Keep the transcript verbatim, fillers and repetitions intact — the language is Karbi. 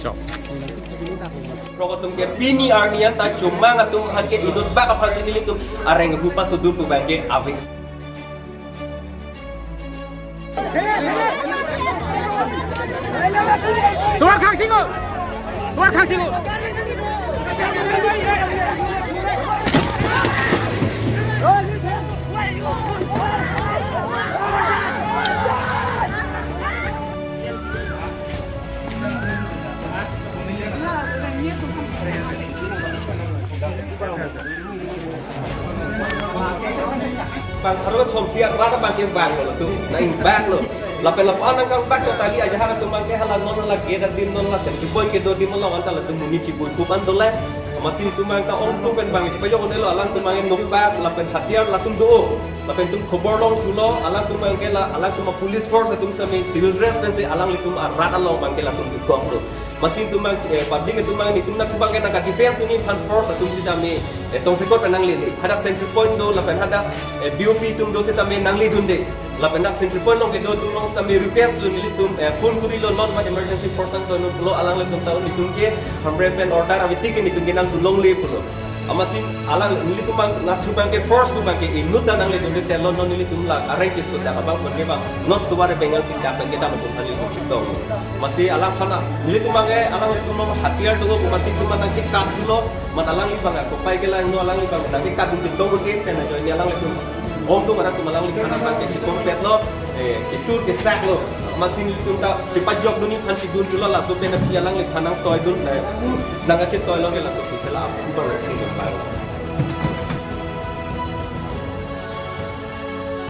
Chok. Prok atum ke pini arni an ta chomang atum aphan ke inut bak aphan si nelitum areng rupa sudun pu abang ke ave. Tuar khang singo. Tuar khang singo. Bang, arlo thom siak rata bang ke bang lo, latum nang bang lo. Lapen lapu-an nangkangbak chot kali ajahak atum abang ke hala non hala gate adim non la Central Point kedo adim along anta latum monit chibuikup an dolang. Amatsi itum abang ta ongtu pen bang chipajok un-elo, alangtum abang nokbak lapen hatiar latum do. Lapen itum khobor longthulo, alangtum abang ke la, alangtum a-police force atum sitame civil dress pensi alanglitum arat along abang ke latum dukok lo. Amatsi itum abang, eh, public itum abang, itum nangthu abang ke nangka-defence un-e aphan force atum sitame, eh, tongsekot pen nanglele. Hadak Central Point do, lapen hadak, eh, B O P atum do sitame nangledunde. Lapen dak Central Point along kedo atum along sitame request lo nelitum, eh, phone kurilo, non mat emergency force an tonlo, alanglitum ta nelitum ke Hamren pen order ave tik nelitum ke nangdun longle pulo. Amatsi alang nelitum abang nangthu abang ke force atum abang ke inut ta nangledunde, telo non nelitum la areng keso dak abang pen ke bang not tuar bengal si dak pen ke dam atum aphan nelitum chetong. Amatsi alangphan nelitum abang ke alanglitum along hatiar do, amatsi itum abang nangchekatlo, mat alangli abang kopai ke lang no, alangli abang nangkekatdun chetong ke pen ajoine alanglitum ongtu arat atum alangliphan abang ke chepon petlo, eh, itur kesak lo. Amatsi nelitum ta chipajokdunji aphan chidun thulo, laso pen aphi alangliphan nangtoidun, eh, nangkachetoi lo ke laso pu sela abang ke bang.